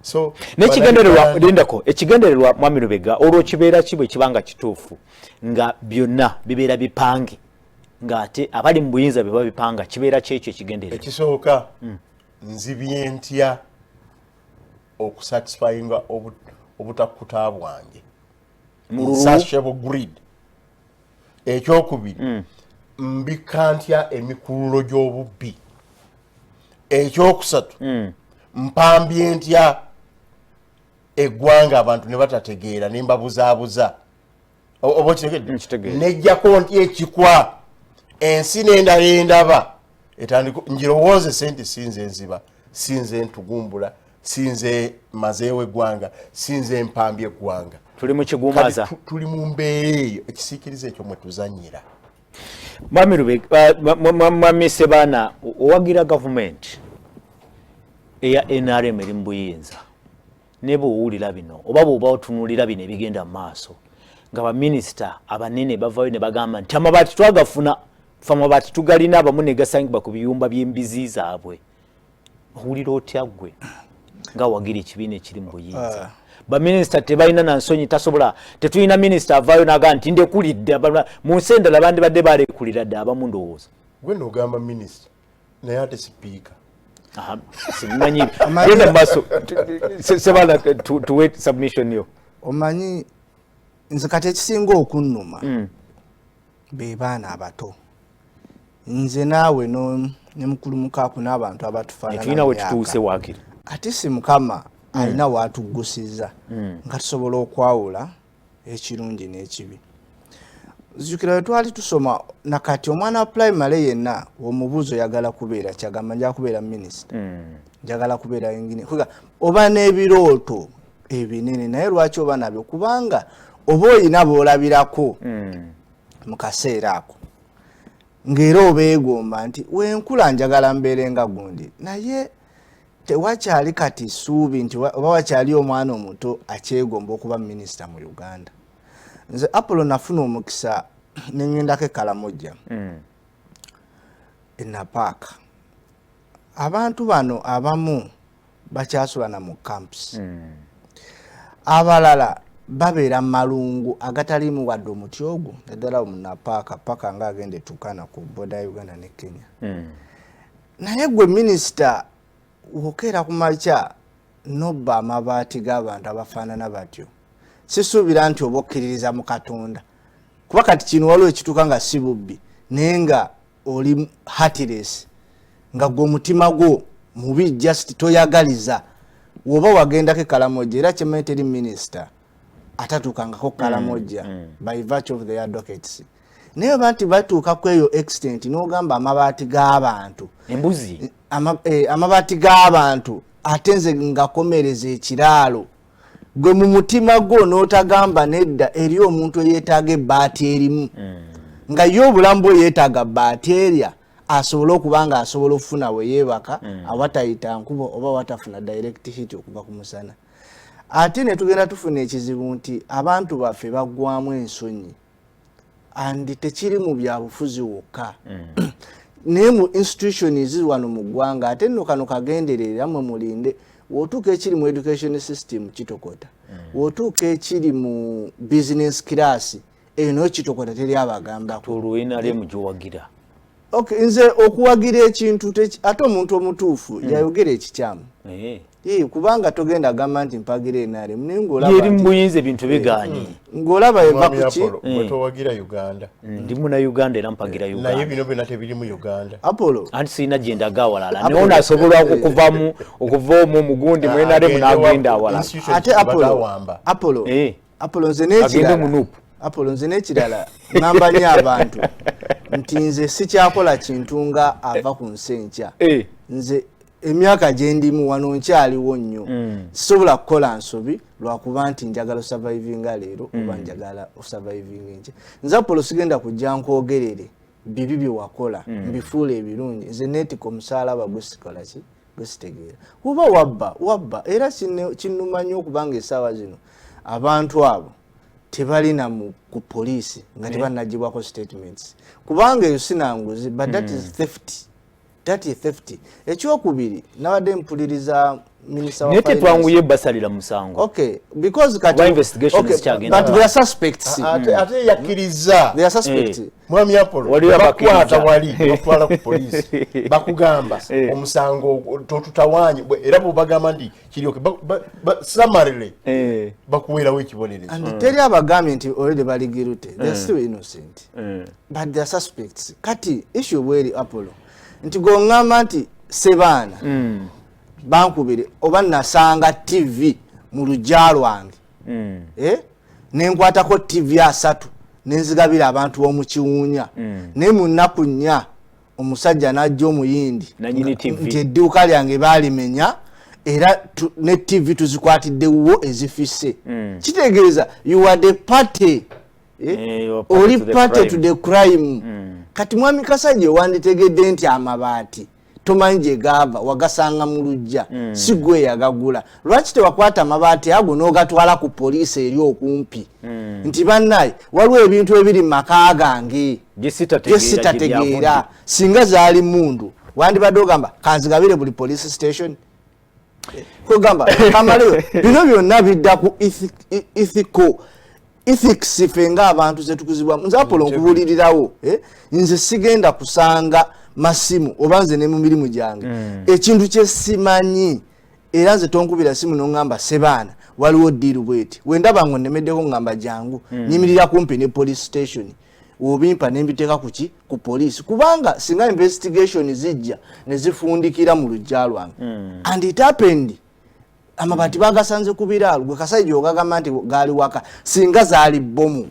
Speaker 2: So
Speaker 1: N'ekigendererwa, lindako, ekigendererwa, Mwami Lubega, olwo kibeera ki bwe kiba nga kituufu nga byonna bibeera bipange, ng'ate abali mu buyinza bye babipanga? Kibeera kyekyo ekigendererwa?
Speaker 2: Ekisooka, nzibye ntya okusatisfyinga obutakkuta bwange?
Speaker 1: Mululu.
Speaker 2: Insatiable greed. Ekyokubiri, mbika ntya emikululo gy'obubbi? Ekyokusatu, mpambye ntya eggwanga abantu ne batategeera ne mbabuzaabuza? Oba okitegedde?
Speaker 1: Nkitegedde.
Speaker 2: Nejjako ntya ekikwa ensi n'endala endaba etandika ngirowoozese nti sinze nziba, sinze ntugumbula, sinze mazeewo eggwanga, sinze mpambye eggwanga?
Speaker 1: Tuli mu kigumaza.
Speaker 2: Kati tuli mu mbeera eyo, ekisiikiriza ekyo mwe tuzanyira.
Speaker 1: Mwami Lubega, Mwami Sebaana, owagira gavumenti eya NRM eri mu buyinza, ne bw'owulira bino oba bw'oba otunuulira bino ebigenda mu maaso nga baminisita abanene bavayo ne bagamba nti amabaati twagafuna, fe amabaati tugalina, abamu ne gasangibwa ku biyumba by'embizi zaabwe, owulira otya ggwe nga wagira ekibiina ekiri mu buyinza? Baminisita tebalina na nsonyi, tasobola, tetulina minisita avaayo n'agamba nti ndekulidde. Mu nsi endala bandibadde balekulira dde abamu, ndowooza.
Speaker 2: Gwe noogamba minisita, naye ate sipiika?
Speaker 1: Aha, simanyi. Genda mu maaso, Sebaana, tuwe submission yo.
Speaker 3: Omanyi, nze kati ekisinga okunnuma be baana abato. Nze naawe ne mukulu Mukaaku n'abantu abatufaanana
Speaker 1: Tulina we
Speaker 3: mu myaka.
Speaker 1: Tutuuse waakiri.
Speaker 3: Ate si Mukama alina waatuggusiza nga tusobola okwawula ekirungi n'ekibi. Nzijukira we twali tusoma, nakati omwana wa primary yenna omubuuzo oyagala kubeera kyagamba, njagala kubeera minisita, njagala kubeera engineer. Kuga, oba n'ebirooto ebinene, naye lwaki oba nabyo? Kubanga oba oyina b'olabirako mu kaseera ako, ng'era obeegomba nti wenkula njagala mbeere nga gundi. Naye tewakyali kati ssuubi nti oba wakyali omwana omuto akyegomba okuba minisita mu Uganda. Nze Apollo nafuna omukisa neŋŋendako e Kalamojja, enapaaka. Abantu bano abamu bakyasulana mu camps, abalala babeera mu malungu agataliimu wadde omuti ogwo, naddala mu Napaaka paka nga agenda etukana ku boda ya Uganda ne Kenya. Naye gwe minisita wokeera ku makya nobba amabaati g'abantu abafaanana batyo, sisuubira nti oba okkiririza mu Katonda, kuba kati kino waliwo ekituuka nga si bubbi, naye nga oli heartless, nga gwe omutima gwo mubi, just toyagaliza. Woba wagendako Ekalamojja, era kyemanyi teri minisita atatuukangako Kalamojja by virtue of their dockets, naye oba nti batuuka ku eyo extent n'ogamba amabaati g'abantu,
Speaker 1: Embuzi.
Speaker 3: Amabaati g'abantu, ate nze ngakomereza ekiraalo, gwe mu mutima gwo n'otagamba nedda eri omuntu eyeetaaga ebbaati erimu, nga ye obulamu bwe yeetaaga bbaati erya asobole okuba nga asobola okufuna we yeebaka awatayita nkuba oba watafuna direct hit okuva ku musana. Ate ne tugenda tufuna ekizibu nti abantu baffe baggwamu ensonyi, and tekiri mu byabufuzi wokka, naye mu institutions wano mu ggwanga. Ate nno kano kagenderera, mwe mulinde, wotuuka ekiri mu education system kitokota, wotuuka ekiri mu business class eyo nayo kitokota, teri abagambako.
Speaker 1: Olwo NRM gyowagira?
Speaker 3: Okay, nze okuwagira ekintu ate omuntu omutuufu yayogera ekikyamu. Kubanga togenda gamba nti mpagira NRM, naye ng'olaba
Speaker 1: Yeri mu buyinza ebintu biganye.
Speaker 3: Ng'olaba eva
Speaker 2: Mwami
Speaker 3: ku ki?
Speaker 2: Apollo, gwe towagira Uganda?
Speaker 1: Ndi muna Uganda era mpagira
Speaker 2: Naye
Speaker 1: Uganda.
Speaker 2: bino byonna tebiri mu Uganda.
Speaker 3: Apollo.
Speaker 1: Anti sirina gye ndaga awalala, naye ono asobola okuvamu, okuva omwo mugundi mu NRM n'agenda awalala.
Speaker 3: Ate Apollo,
Speaker 2: Batawamba.
Speaker 3: Apollo, Apollo, nze
Speaker 1: Agende
Speaker 3: n'ekirala,
Speaker 1: mu NUP.
Speaker 3: Apollo, nze n'ekirala ŋŋamba nnyo abantu nti nze sikyakola kintu nga ava ku nsi enkya. Nze emyaka gye ndimu wano nkyaliwo nnyo, sisobola kukola nsobi lwakuba nti njagala osurvivinga leero oba njagala osurvivinga enkya. Nze Apollo sigenda kujja nkwogerere bibi bye wakola mbifuula ebirungi. Nze neetika omusaalaba gwe sikola ki gwe sitegeera. Oba wabba wabba, era kinnuma nnyo okubanga essaawa zino abantu abo tebalina ku poliisi nga tebannagibwako statements, kubanga eyo sinanguzi, but that is theft, that is theft. Ekyokubiri, nabadde mpuliriza Minister wa
Speaker 1: Naye
Speaker 3: Finance.
Speaker 1: Tetwanguye basalira musango.
Speaker 3: Okay, because kati
Speaker 1: Kuba investigation
Speaker 3: okay,
Speaker 1: zikyagenda.
Speaker 3: but they are suspects.
Speaker 2: Ate yakkiriza.
Speaker 3: They are suspects.
Speaker 2: Mwami Apollo,
Speaker 1: Waliwo
Speaker 2: bakwata
Speaker 1: abakkiriza.
Speaker 2: wali batwala ku poliisi, bakugamba omusango ogwo totutawanye. Era bwebagamba nti kiryoke summarily bakuweerawo ekibonerezo.
Speaker 3: And teri abagambye nti already bali guilty. They are still innocent, but they are suspects. Kati issue bweri, Apollo, nti goŋŋamba nti Sebaana bankubire oba nasanga TV mu lujja lwange, eh? Nenkwatako TV 30 nenzigabira abantu b'omukiwuunya, naye mu nnaku 4 omusajja n'ajja omuyindi
Speaker 1: Nanyini TV.
Speaker 3: nti edduuka lyange baalimenya era ne TV tuzikwatiddewo ezifise. Kitegeeza you are the party, eh?
Speaker 1: Eh, you are party
Speaker 3: Oli
Speaker 1: to the
Speaker 3: party
Speaker 1: crime.
Speaker 3: to the crime. Kati mwami Kasajja, wanditegedde nti amabaati tomanyi gye gaava, wagasanga mu lujja, si gwe yagagula. Lwaki tewakwata amabaati ago n'ogatwala ku poliisi eri okumpi nti bannaye, waliwo ebintu ebiri mu maka gange
Speaker 1: gye sitategeera
Speaker 3: gye
Speaker 1: gye
Speaker 3: sitategeera?
Speaker 1: Byavudde.
Speaker 3: Singa zaali mundu, wandibadde ogamba kanzigabire buli police station. Kugamba kamaleyo bino byonna bidda ku ethical ethics ffe ng'abantu zetukuzibwamu. Nze Apolo nkubulirirawo, eh? Nze sigenda kusanga masimu oba nze ne mu mirimu gyange ekintu kyesimanyi, era nze tonkubira simu noŋŋamba Sebaana waliwo deal bweti. Wendaba ngo nnemeddeko, ŋŋamba jangu, nyimirira kumpi ne police station, obimpa nembiteeka kuki ku poliisi, kubanga singa investigation zijja ne zifundikira mu lujja lwange. And it happened, amabaati bagasanze ku biraalo. Gwe Kasajja ogagamba nti gaali waka, singa zaali bomu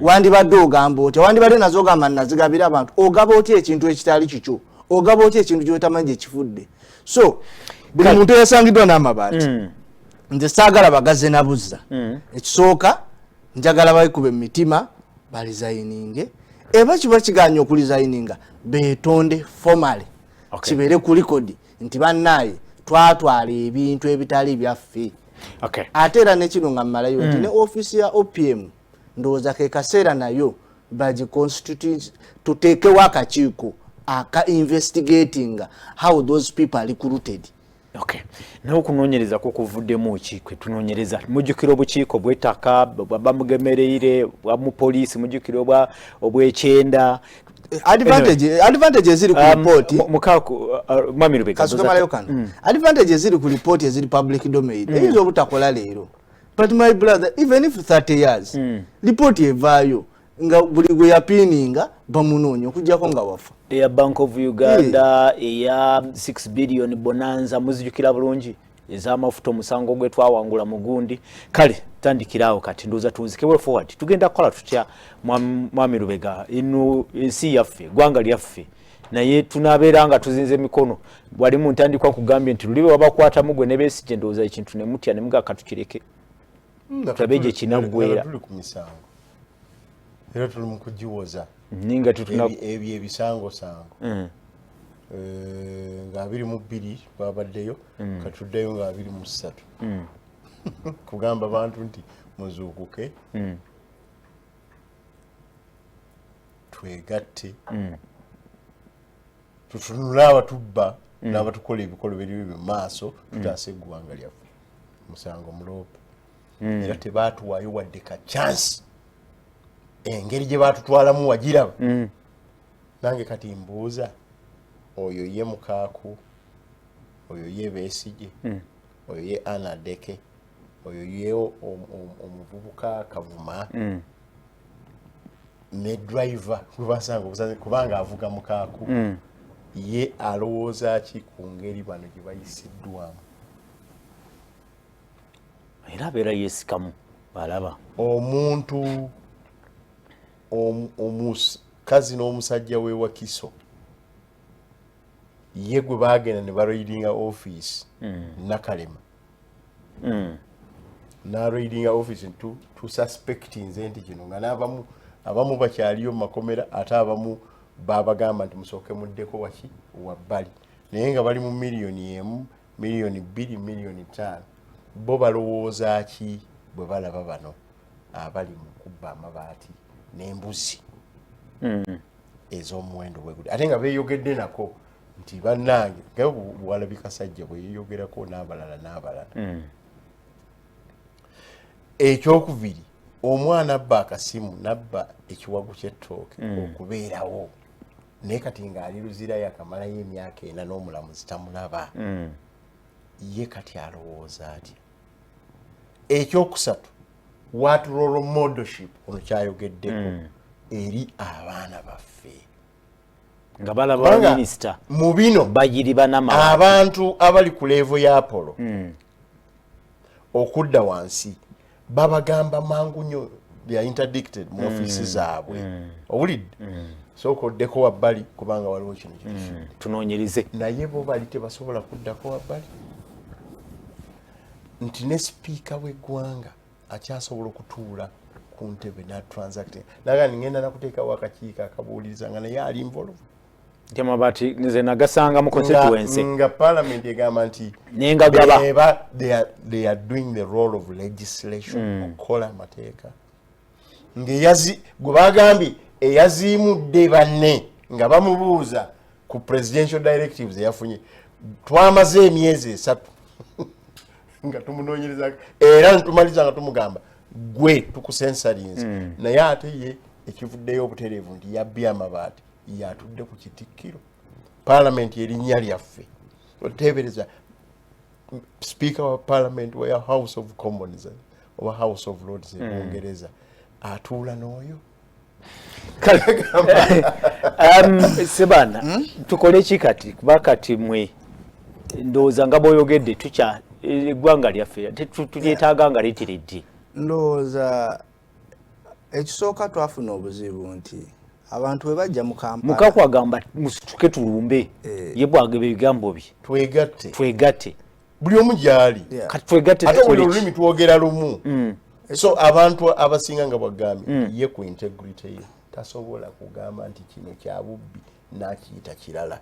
Speaker 3: wandibadde ogamba otya? Wandibadde nazo ogamba nazigabira abantu? Ogaba otya ekintu ekitali kikyo? Ogaba otya ekintu kyotamanyi gyekifudde? So buli muntu eyasangiddwa n'amabaati, nze saagala bagaze nabuzza. Ekisooka njagala bayikube emitima baresigninge. Eba kiba kiganye okuresigninga, betonde formally, kibeere ku record nti bannaaye twatwala ebintu ebitali byaffe. Ate era nekino nga mmalayo nti ne ofiisi ya OPM, ndowooza ke kaseera nayo bagiconstitute, tuteekewo akakiiko aka investigating how those people are recruited.
Speaker 1: Okay. Naye okunoonyereza kwo kuvuddemu ki kwe tunoonyereza? Mujjukira obukiiko bw'ettaka bamugemereire bwa mu poliisi, mujjukira obwekyenda.
Speaker 3: Advantage eziri ku report
Speaker 1: Mukaaku, mwami Lubega.
Speaker 3: Kasukamalayo kano. Advantage eziri ku report eziri public domain, eyinza obutakola leero, but my brother, even if 30 years, report evaayo nga buli gwe yapiininga bamunoonya okugjako nga wafa.
Speaker 1: Eya Bank of Uganda, eya 6 billion bonanza, muzijukira bulungi, ez'amafuta, omusango gwe twawangula mugundi. Kale tandikiraawo kati, ndowooza tunzikewe forward. Tugenda kukola tutya, mwami Lubega? Eno ensi yaffe, eggwanga lyaffe, naye tunabeera nga tuzinze emikono. Wali mu ntandikwa kugambye nti luli bwe wabakwatamu gwe ne Besigye, ndowooza ekintu ne mutya ne mugaa katukireke tulabe gye kinaggweera.
Speaker 2: Tuli ku misango era tuli mu kugiwoza.
Speaker 1: Ninga tutuna
Speaker 2: Ebyo ebisangosango. Nga 22 twabaddeyo, katuddeyo nga 23 kugamba bantu nti muzuukuke, twegatte, tutunule abatubba n'abatukola ebikolwa ebiri mu maaso, tutaase eggwanga lyaffe. Musango muloope era tebaatuwaayo wadde ka chance. Engeri gye baatutwalamu wagiraba. Nange kati mbuuza, oyo ye Mukaaku, oyo ye Besigye, oyo ye Anadeke, oyo ye omuvubuka Kavuma ne driver gwe basanga obusanzi kubanga avuga Mukaaku, ye alowooza ki ku ngeri bano gye bayisiddwamu?
Speaker 1: Era abeera yeesikamu balaba.
Speaker 2: Omuntu omukazi n'omusajja w'e Wakiso ye gwe bagenda ne baraidinga office Nakalema, n'araidinga office tususpectinze nti kino nga n'abamu abamu bakyaliyo mu makomera, ate abamu babagamba nti musooke muddeko waki wabbali, naye nga bali mu 1 million, 2 million, 5 million. Bo balowooza ki bwe balaba bano abali mu kubba amabaati n'embuzi ez'omuwendo bwe guli, ate nga beeyogedde nako Nti bannange, nga walabika sajja bwe yeeyogerako n'abalala n'abalala. Ekyokubiri, omwana abba akasimu nabba ekiwagu ky'ettooke okubeerawo, naye kati ng'ali Luzira, yakamalayo emyaka 4 n'omulamuzi tamulaba, ye kati alowooza atya? Ekyokusatu, what role modelship ono kyayogeddeko eri abaana baffe
Speaker 1: nga balaba
Speaker 2: Kubanga
Speaker 1: baminisita
Speaker 2: mu bino
Speaker 1: bayiri banamabaati.
Speaker 2: Abantu abali ku level ya Apollo okudda wansi babagamba mangu nnyo, they are interdicted mu ofiisi zaabwe. Owulidde? Sooka oddeko wabbali kubanga waliwo kino kitusudde.
Speaker 1: Tunoonyereze.
Speaker 2: Naye bo bali tebasobola kuddako wabbali, nti ne sipiika w'eggwanga akyasobola okutuula ku ntebe natransact naga ngenda nakuteekawo akakiiko akabuuliriza nga naye ali involved.
Speaker 1: Nti amabaati nze nagasanga mu constituency.
Speaker 2: Nga parliament egamba nti
Speaker 1: Nengagaba.
Speaker 2: They are doing the role of legislation, okukola amateeka, ngaeyazi gwe bagambye eyaziimudde banne nga bamubuuza ku presidential directives eyafunye. Twamaze emyezi 3 nga tumunoonyereza era ntumaliza nga tumugamba gwe tukusensalinze, naye ate ye ekivuddeyo obutereevu nti yabbye amabaati, yatudde ku kitikkiro. Parliament erinnya lyaffe, oteebereza speaker wa parliament wa House of Commons oba House of Lords e Bungereza atuula n'oyo.
Speaker 1: Sebaana, tukole ki kati? Kuba kati mwe ndowooza nga bw'oyogedde, tukya eggwanga lyaffe tulyetaaga nga litiridde.
Speaker 3: Ndowooza ekisooka twafuna obuzibu nti abantu bwe bajja mu Kampala,
Speaker 1: Mukaku agamba musituke tulumbe. Ye bwageba ebigambo bye.
Speaker 2: Twegatte.
Speaker 1: Twegatte.
Speaker 2: Buli omu gyali.
Speaker 1: Kati twegatte,
Speaker 2: ate buli
Speaker 1: tukole ki?
Speaker 2: Olulimi twogera lumu, so abantu abasinga nga bwagambye ye ku integrity ye tasobola kugamba nti kino kya bubbi n'akiyita kirala,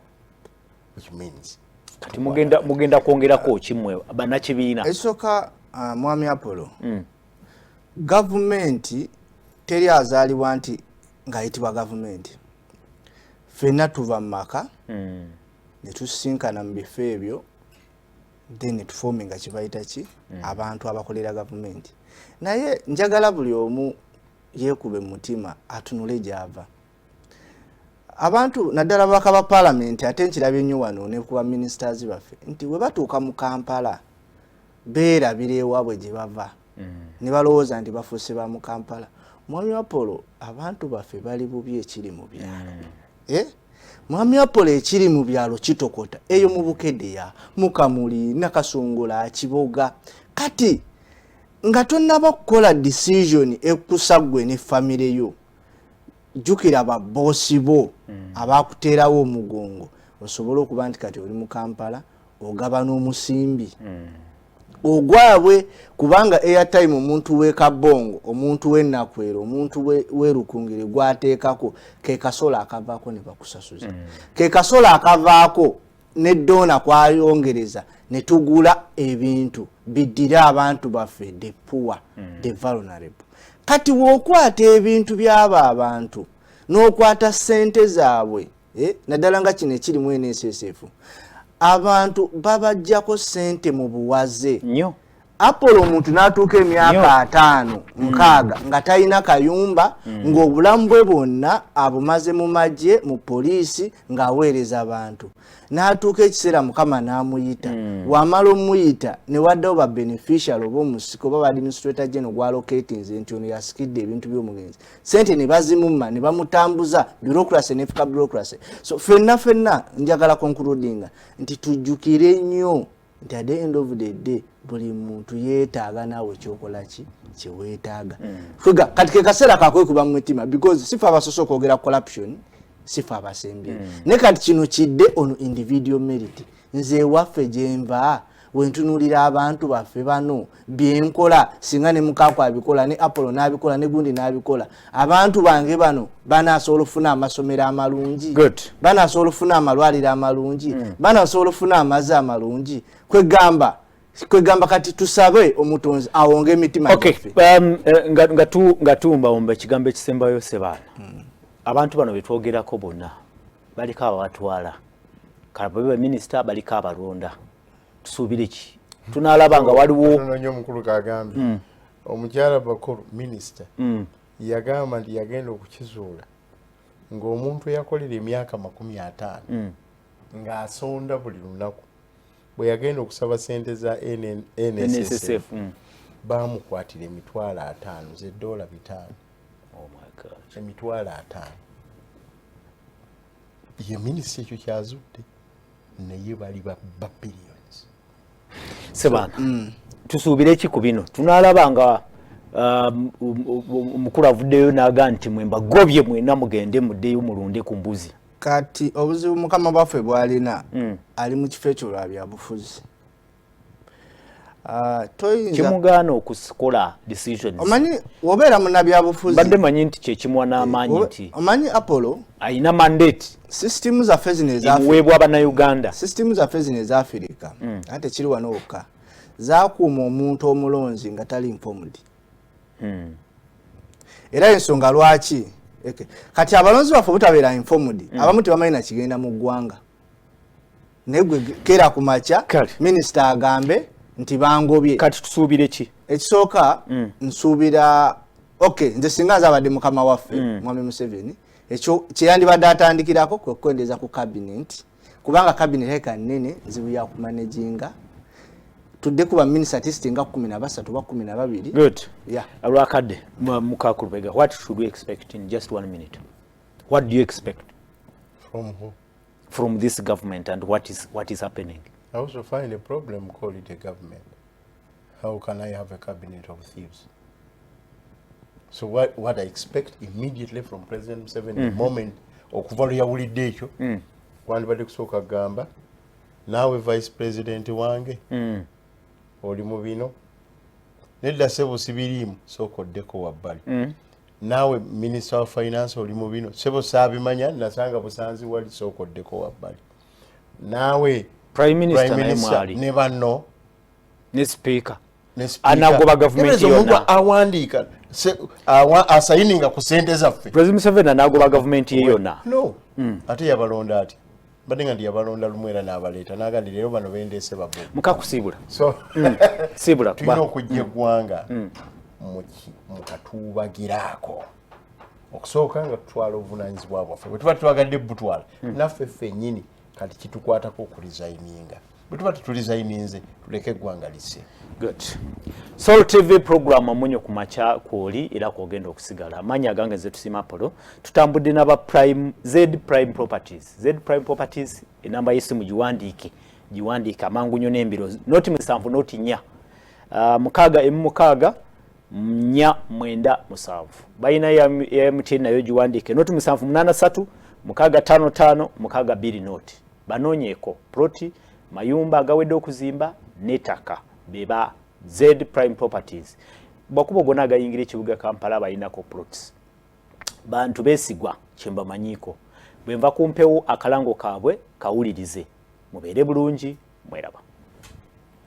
Speaker 2: which means
Speaker 1: Kati mugenda kwongerako kimwe bannakibiina?
Speaker 3: Ekisooka, mwami Apollo, gavumenti teri azaalibwa nti ng'ayitibwa gavumenti. Ffenna tuva mu maka ne tusisinkana mu bifo ebyo, then ne tuforminga kibayita ki, abantu abakolera gavumenti. Naye njagala buli omu yeekube mu mutima atunule gy'ava. Abantu naddala ababaka ba paalamenti, ate nkirabye nnyo wano ne ku baministers baffe, nti bwe batuuka mu Kampala beerabira ewaabwe gye bava ne balowooza nti bafuuse ba mu Kampala. Mwami Apollo, abantu baffe bali bubi ekiri mu byalo. Eh? Mwami Apollo, ekiri mu byalo kitokota eyo mu Bukedeya, mu Kamuli, Nakasongola, Kiboga. Kati nga tonnaba kukola decision ekusa ggwe ne famire yo, jjukira baboosi bo abakuteerawo omugongo osobole okuba nti kati oli mu Kampala ogaba n'omusimbi ogwabwe, kubanga airtime omuntu w'ekabongo, omuntu w'enakwero, omuntu w'erukungiri gwateekako ke kasolo akavaako ne bakusasuza, ke kasolo akavaako ne doona kwayongereza ne tugula ebintu biddire abantu baffe, the poor, the vulnerable. Kati bw'okwata ebintu by'abo abantu n'okwata ssente zaabwe, naddala nga kino ekirimu NSSF, abantu babajjako ssente mu buwaze.
Speaker 1: Nnyo.
Speaker 3: Apollo, omuntu n'atuuka emyaka
Speaker 1: Nnyo.
Speaker 3: 50, 60 nga talina kayumba, ng'obulamu bwe bwonna abumaze mu magye, mu poliisi, ng'aweereza abantu, n'atuuka ekiseera Mukama n'amuyita. Wamala omuyita ne waddawo ba beneficiary oba omusika oba ba administrator general gwalocatinze nti ono yasikidde ebintu by'omugenzi, sente ne bazimumma ne bamutambuza bureaucracy nefuka bureaucracy. So fenna fenna njagala concludinga nti tujjukire nnyo nti at the end of the day buli muntu yeetaaga naawe kyokola ki kyeweetaaga. Kwega kati ke kaseera kakwekuba mu mutima, because sife abasoose okwogera corruption, sife abasembye. Naye kati kino kidde ono individual merit. Nze ewaffe gyenva, wentunuulira abantu baffe bano byenkola, singa ne Mukaku abikola, ne Apollo n'abikola, ne gundi n'abikola, abantu bange bano banasobola okufuna amasomero amalungi,
Speaker 1: Good.
Speaker 3: banasobola okufuna amalwaliro amalungi, banasobola okufuna amazzi amalungi. Kwegamba kati tusabe omutonzi awonge emitima gyaffe.
Speaker 1: Nga tuwumbawumba, ekigambo ekisembayo, Sebaana. Abantu bano betwogerako bonna baliko ababatwala. Kalababe baminisita baliko abalonda, tusuubire ki? Tunaalaba nga waliwo
Speaker 2: Katono nnyo. Omukulu kagambye omukyala bakulu minisita yagamba nti yagenda okukizuula ng'omuntu eyakolera emyaka 50 ng'asonda buli lunaku, bwe yagenda okusaba sente za NSSF,
Speaker 1: NSSF,
Speaker 2: bamukwatira 50,000 zedoola 500.
Speaker 1: Oh my God.
Speaker 2: 50,000. Ye minisita ekyo kyazudde, naye bali ba billions.
Speaker 1: Sebaana, tusuubire ki ku bino? Tunaalaba nga omukulu avuddeyo n'aga nti mwe mbagobye mwena, mugende muddeyo mulunde ku mbuzi?
Speaker 3: Kati obuzibu mukama bwaffe bwalina, ali mu kifo ekyo lwa byabufuzi. Ah, toyinza
Speaker 1: Kimugaana okukola decisions?
Speaker 3: Omanyi wobeera munabyabufuzi,
Speaker 1: Mbadde manyi nti kyekimuwa n'amaanyi nti
Speaker 3: omanyi Apollo,
Speaker 1: ayina mandate
Speaker 3: sisitimu zaffe zino eza
Speaker 1: emuweebwa Bannayuganda.
Speaker 3: Sisitimu zaffe zino eza Afirika, ate tekiri wano wokka, zakuuma omuntu omulonzi nga tali informed. Era ensonga lwaki kati abalonzi baffe obutabeera informed, abamu tebamanyi nakigenda mu ggwanga, naye gwe keera ku makya,
Speaker 1: Kale.
Speaker 3: minisita agambe nti bangobye.
Speaker 1: Kati tusuubire ki?
Speaker 3: Ekisooka, nsuubira, ok, nze singa nze abadde mukama waffe mwami Museveni, ekyo kyeyandibadde atandikirako kwe kukwendeza ku cabinet, kubanga cabinet eka nnene, nzibu yakumanaginga. Tudde ku baminisita at least nga 13 oba 12.
Speaker 1: Good.
Speaker 3: Yeah.
Speaker 1: Olwakadde Mukakulubega, what should we expect? In just one minute, what do you expect
Speaker 2: From who?
Speaker 1: From this government and what is happening?
Speaker 2: I also find a problem, call it a government. How can I have a cabinet of thieves? So what I expect immediately from President Museveni, the moment okuva lwe yawulidde ekyo, kwandibadde kusooka kugamba, naawe vice president wange oli mu bino, nedda sebo sibiriimu, sooka oddeko wabbali. Naawe minister wa finance oli mu bino, sebo saabimanya, nasanga busanzi wali, sooka oddeko wabbali. Naawe
Speaker 1: Prime Minister
Speaker 2: Prime
Speaker 1: naye
Speaker 2: Minister
Speaker 1: mwali.
Speaker 2: Ne banno
Speaker 1: Ne speaker
Speaker 2: ne speaker.
Speaker 1: Anagoba gavumenti
Speaker 2: Tebeereza omuntu
Speaker 1: yonna.
Speaker 2: awandiika asayininga ku sente zaffe.
Speaker 1: President Museveni anagoba gavumenti ye yonna?
Speaker 2: No, ate yabalonda ati mbadde nga nti yabalonda lumu era n'abaleeta n'agandi leero bano bendeese bavu.
Speaker 1: Mukakusiibula.
Speaker 2: So
Speaker 1: Siibula.
Speaker 2: tulina
Speaker 1: Kuba
Speaker 2: okujja eggwanga mu katuubagiraako okusooka nga tutwala obuvunanyizibwa bwaffe bwe tuba twagadde butwala naffe ffennyini. Kati kitukwatako okuresigninga. Bwe tuba teturesigninze, tuleke eggwanga lisse.
Speaker 1: Good. Sol TV program Omunyo ku Makya kwoli era kwogenda okusigala. Amannya agange nze Tusiima Apollo. Tutambudde n'aba Prime, Z Prime Properties. Z Prime Properties, enamba y'essimu giwandiike. Giwandiike amangu nnyo n'embiro. Noti 7 noti 4. 6 emu 6 4 9 7. Balina ya MTN nayo giwandiike. Noti 7 8 3 6 5 5 6 2 noti. Banoonyeeko ploti, mayumba agawedde okuzimba n'ettaka, beba Z Prime Properties. Bwakuba gonna agayingira ekibuga Kampala balinako plots. Bantu beesigwa kyembamanyiiko. Bwe nva ku mpewo akalango kaabwe kawulirize. Mubeere bulungi, mweraba.